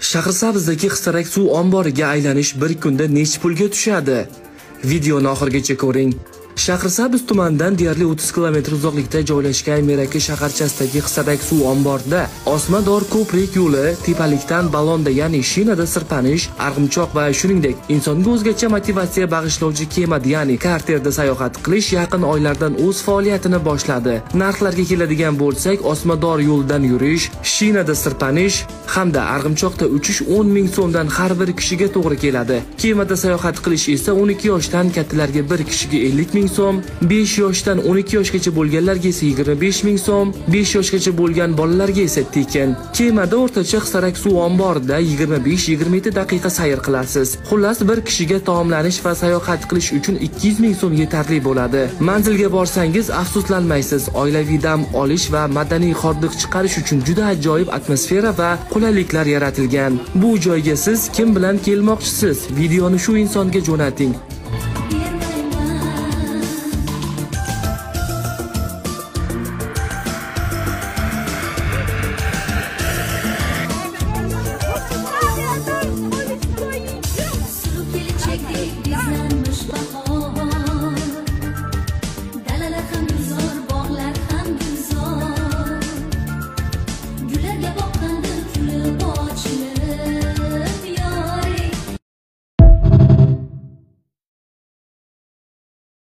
Shahrisabzdagi Hisarak suv omboriga aylanish bir kunda necha pulga tushadi? Videoni oxirigacha ko'ring. Shahrisabz tumanidan deyarli 30 kilometr uzoqlikda joylashgan Meraka shaharchasidagi Hisarak suv omborida osma dor ko'prik yo'li, tepalikdan ballonda, ya'ni shinada sirpanish, arg'imchoq va shuningdek insonga o'zgacha motivatsiya bag'ishlovchi kemada, ya'ni karterda sayohat qilish yaqin oylardan o'z faoliyatini boshladi. Narxlarga keladigan bo'lsak, osma dor yo'ldan yurish, shinada sirpanish hamda arg'imchoqda uchish 10 ming so'mdan har bir kishiga to'g'ri keladi. Kemada sayohat qilish esa 12 yoshdan kattalarga bir kishiga 50 ming so'm, 5 yoshdan 12 yoshgacha bo'lganlarga esa 25 ming so'm, 5 yoshgacha bo'lgan bolalarga esa tekin. Kemada o'rtacha Hisarak suv omborida 25-27 daqiqa sayr qilasiz. Xullas, bir kishiga taomlanish va sayohat qilish uchun 200 ming so'm yetarli bo'ladi. Manzilga borsangiz afsuslanmaysiz. Oilaviy dam olish va madaniy hordiq chiqarish uchun juda ajoyib atmosfera va qulayliklar yaratilgan. Bu joyga siz kim bilan kelmoqchisiz? Videoni shu insonga jo'nating.